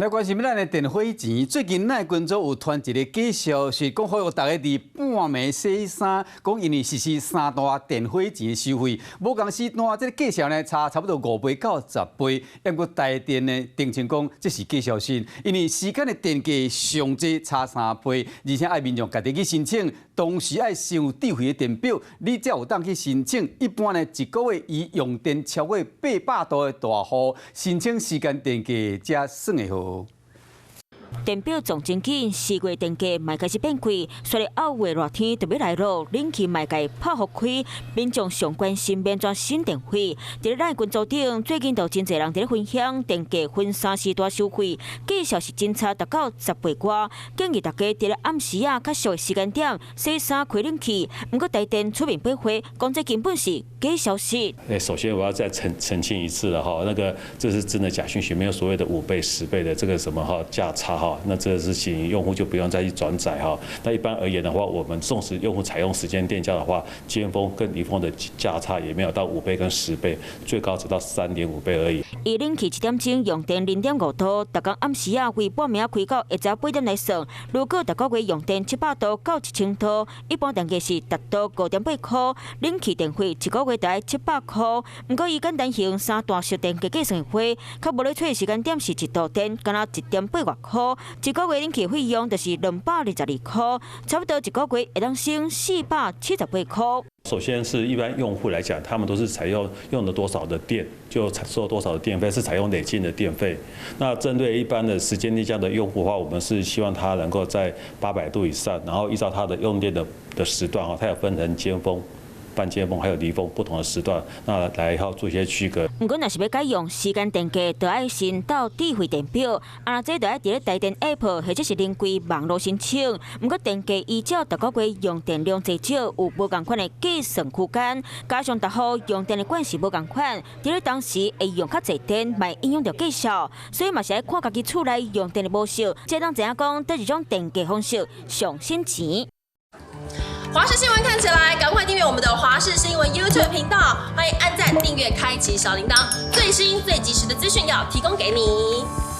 來關心咱的電費錢，最近咱的群組有傳一個假消息，講呼籲大家佇半暝洗衫，講因為實施三大電費錢收費，母公司單這個價數呢差差不多5倍到10倍。毋過台電呢澄清講這是假消息，因為時間的電價上濟差3倍，而且愛民眾家己去申請，同時愛先有智慧的電表，你才有當去申請。一般呢一個月以用電超過800度的大戶，申請時間電價才算會好。電表撞真緊，4月電價嘛開始變貴，所以後月熱天就欲來囉，冷氣嘛會拍予開，民眾上關心欲按怎省電費。佇咧咱的群組頂，最近就真濟人佇咧分享電價分三時段收費，價數是真差達到10倍外，建議大家佇咧暗時仔較俗的時間點洗衫開冷氣。毋過台電出面駁話，講這根本是假消息。首先我要再澄清一次了哈，那個這是真的假訊息，沒有所謂的5倍、10倍的這個什麼哈價差哈。那這個事情用戶就不用再去轉載哈。那一般而言的話，我們縱使用戶採用時間電價的話，尖峰跟離峰的價差也沒有到5倍跟10倍，最高只到3.5倍而已。以冷氣一點鐘用電0.5度，逐工暗時仔為半暝開到下晝8點來算，如果逐個月用電700度到1000度，一般電價是1度5.8箍，冷氣電費一個月著愛700箍。毋過以簡單型三段式電價計算話，較無咧吹的時間點是1度電，敢若1.8外箍。一個月冷氣費用就是222箍，差不多一個月會當省478箍。首先是一般用戶來講，他們都是採用用了多少的電就收多少的電費，是採用累進的電費。那針對一般的時間電價的用戶的話，我們是希望他能夠在800度以上，然後依照他的用電的時段啊，它有分成尖峰、半尖峰還有離峰不同的時段，那來好做一些區隔。毋過，若是欲改用時間電價，就愛先鬥智慧電表，啊，這就愛佇咧台電 App 或者是臨櫃網路申請。毋過電價依照逐個月用電量濟少，有無仝款的計算區間，加上逐戶用電的慣勢無仝款，佇咧當時會用較濟電，嘛會影響著計數，所以嘛是愛看家己厝內用電的模式，才當知影講佗一種電價方式上省錢。華視新聞看起來，趕快訂閱我們的華視新聞 YouTube 頻道，歡迎按讚、訂閱、開啟小鈴鐺，最新最及時的資訊要提供給你。